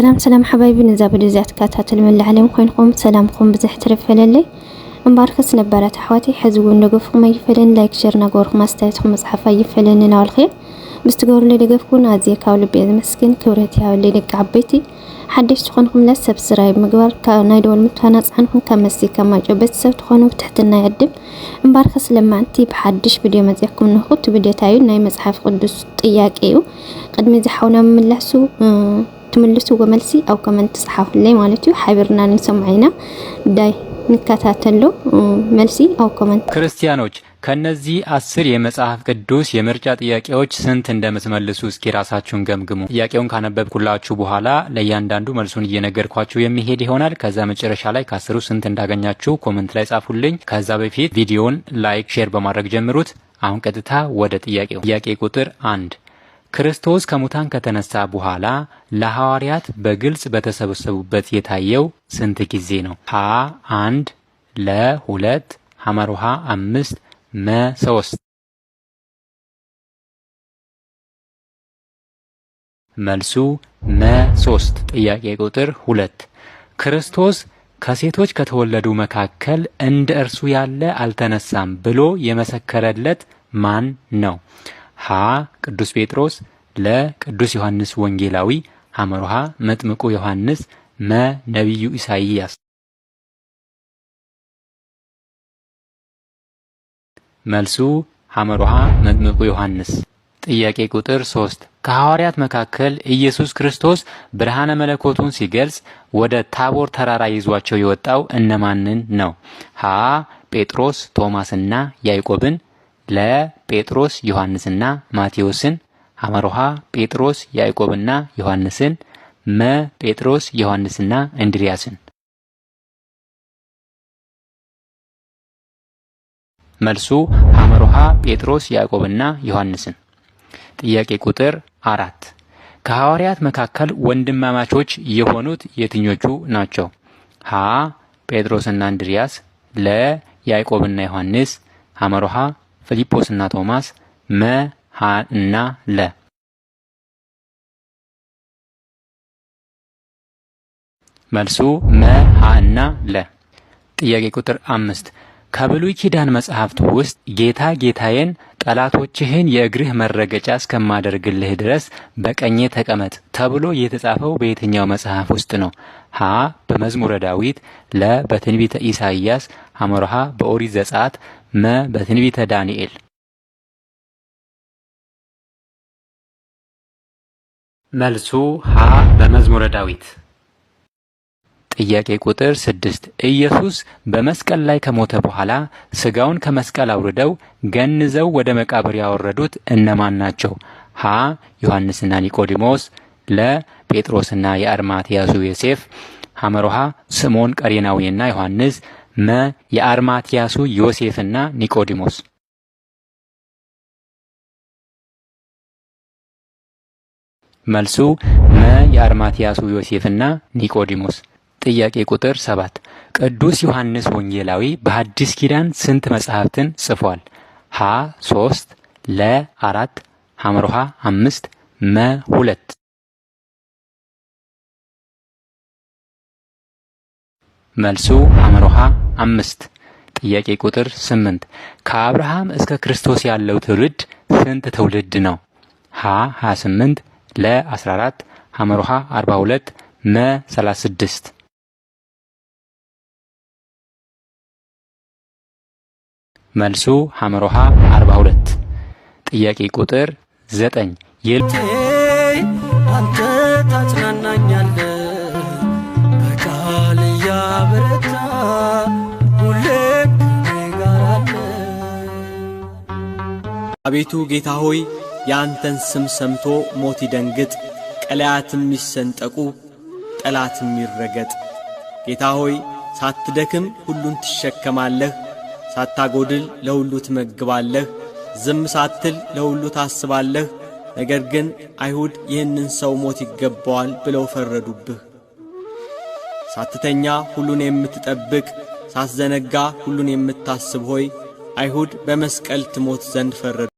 ሰላም ሰላም حبايبي ነዛ ቪድዮ እዚኣ ትከታተሉ መላእ ዓለም ኮይንኩም ሰላምኩም ብዙሕ ትርፈለለይ እምበኣርከስ ነባራት ኣሕዋተይ ሕዚ እውን ደገፍኩም ኣይፈለን like share እናገበርኩም ኣስተያየትኩም መፅሓፍ ኣይፈለኒ እናበልኩ ብዝትገብሩለይ ደገፍኩን ኣዝየ ካብ ልቢ እየ ዝመስግን። ክብረት ይሃበለይ ደቂ ዓበይቲ። ሓደሽቲ ዝኾንኩም ለ subscribe ምግባር ናይ ደወል ምልክታ ናፅዓንኩም ካብ መሲ ካብ ማይጨው ቤተሰብ ትኾኑ ብትሕትና ይዕድም። እምበኣርከስ ለማዕንቲ ብሓድሽ ቪድዮ መፅያኩም ንኹ። እቲ ቪድዮ እንታይ እዩ? ናይ መፅሓፍ ቅዱስ ጥያቄ እዩ። ቅድሚ እዚ ሓውና ምምላሱ ትምልስዎ መልሲ ኣብ comment ፅሓፉለይ ማለት እዩ። ሓቢርና ንሰምዖ ኢና። ዳይ ንከታተሎ መልሲ ኣብ comment። ክርስቲያኖች፣ ከነዚህ 10 የመጽሐፍ ቅዱስ የምርጫ ጥያቄዎች ስንት እንደምትመልሱ እስኪ ራሳችሁን ገምግሙ። ጥያቄውን ካነበብኩላችሁ በኋላ ለእያንዳንዱ መልሱን እየነገርኳችሁ የሚሄድ ይሆናል። ከዛ መጨረሻ ላይ ከ10ሩ ስንት እንዳገኛችሁ comment ላይ ጻፉልኝ። ከዛ በፊት ቪዲዮን like፣ share በማድረግ ጀምሩት። አሁን ቀጥታ ወደ ጥያቄው። ጥያቄ ቁጥር 1፦ ክርስቶስ ከሙታን ከተነሳ በኋላ ለሐዋርያት በግልጽ በተሰበሰቡበት የታየው ስንት ጊዜ ነው? ሀ 1፣ ለ 2፣ ሐመሩ ሐ 5፣ መ 3። መልሱ መ 3። ጥያቄ ቁጥር 2፦ ክርስቶስ ከሴቶች ከተወለዱ መካከል እንደ እርሱ ያለ አልተነሳም ብሎ የመሰከረለት ማን ነው? ሀ ቅዱስ ጴጥሮስ፣ ለ ቅዱስ ዮሐንስ ወንጌላዊ፣ ሐመሩ ሐ መጥምቁ ዮሐንስ፣ መ ነቢዩ ኢሳይያስ። መልሱ ሐመሩ ሐ መጥምቁ ዮሐንስ። ጥያቄ ቁጥር 3፦ ከሐዋርያት መካከል ኢየሱስ ክርስቶስ ብርሃነ መለኮቱን ሲገልጽ ወደ ታቦር ተራራ ይዟቸው የወጣው እነማንን ነው? ሀ ጴጥሮስ፣ ቶማስና ያዕቆብን፣ ለ ጴጥሮስ፣ ዮሐንስና ማቴዎስን፣ ሐመሩ ሐ ጴጥሮስ፣ ያዕቆብና ዮሐንስን፣ መ ጴጥሮስ፣ ዮሐንስና እንድርያስን። መልሱ ሐመሩ ሐ ጴጥሮስ፣ ያዕቆብና ዮሐንስን። ጥያቄ ቁጥር 4፦ ከሐዋርያት መካከል ወንድማማቾች የሆኑት የትኞቹ ናቸው? ሀ ጴጥሮስና እንድርያስ፣ ለ ያዕቆብና ዮሐንስ፣ ሐመሩ ሐ ፊልጶስና ቶማስ፣ መ ሀ እና ለ። መልሱ መ ሀ እና ለ። ጥያቄ ቁጥር 5፦ ከብሉይ ኪዳን መጽሐፍት ውስጥ ጌታ ጌታዬን ጠላቶችህን የእግርህ መረገጫ እስከማደርግልህ ድረስ በቀኜ ተቀመጥ ተብሎ የተጻፈው በየትኛው መጽሐፍ ውስጥ ነው? ሀ በመዝሙረ ዳዊት፣ ለ በትንቢተ ኢሳይያስ፣ ሐመሩ ሐ በኦሪት ዘጸአት፣ መ በትንቢተ ዳንኤል። መልሱ ሀ በመዝሙረ ዳዊት። ጥያቄ ቁጥር 6፦ ኢየሱስ በመስቀል ላይ ከሞተ በኋላ ስጋውን ከመስቀል አውርደው ገንዘው ወደ መቃብር ያወረዱት እነማን ናቸው? ሀ ዮሐንስና ኒቆዲሞስ፣ ለ ጴጥሮስና የአርማትያሱ ዮሴፍ፣ ሐመሩ ሐ ስምዖን ቀሬናዊና ዮሐንስ፣ መ የአርማትያሱ ዮሴፍና ኒቆዲሞስ። መልሱ መ የአርማትያሱ ዮሴፍና ኒቆዲሞስ። ጥያቄ ቁጥር 7፦ ቅዱስ ዮሐንስ ወንጌላዊ በሐዲስ ኪዳን ስንት መጽሐፍትን ጽፏል? ሀ 3፣ ለ 4፣ ሐመሩ ሐ 5፣ መ 2። መልሱ ሐመሩ ሐ 5። ጥያቄ ቁጥር 8፦ ከአብርሃም እስከ ክርስቶስ ያለው ትውልድ ስንት ትውልድ ነው? ሀ 28፣ ለ 14፣ ሐመሩ ሐ 42፣ መ 36። መልሱ ሐመሩ ሐ 42። ጥያቄ ቁጥር 9 አንተ ታጽናናኛለህ በቃል እያበረታ ሁሌም ከእኔ ጋር አለ። አቤቱ ጌታ ሆይ፣ የአንተን ስም ሰምቶ ሞት ይደንግጥ፣ ቀላያትም ይሰንጠቁ፣ ጠላትም ይረገጥ። ጌታ ሆይ፣ ሳትደክም ሁሉን ትሸከማለህ፣ ሳታጎድል ለሁሉ ትመግባለህ፣ ዝም ሳትል ለሁሉ ታስባለህ። ነገር ግን አይሁድ ይህንን ሰው ሞት ይገባዋል ብለው ፈረዱብህ። ሳትተኛ ሁሉን የምትጠብቅ፣ ሳትዘነጋ ሁሉን የምታስብ ሆይ፣ አይሁድ በመስቀል ትሞት ዘንድ ፈረዱብህ።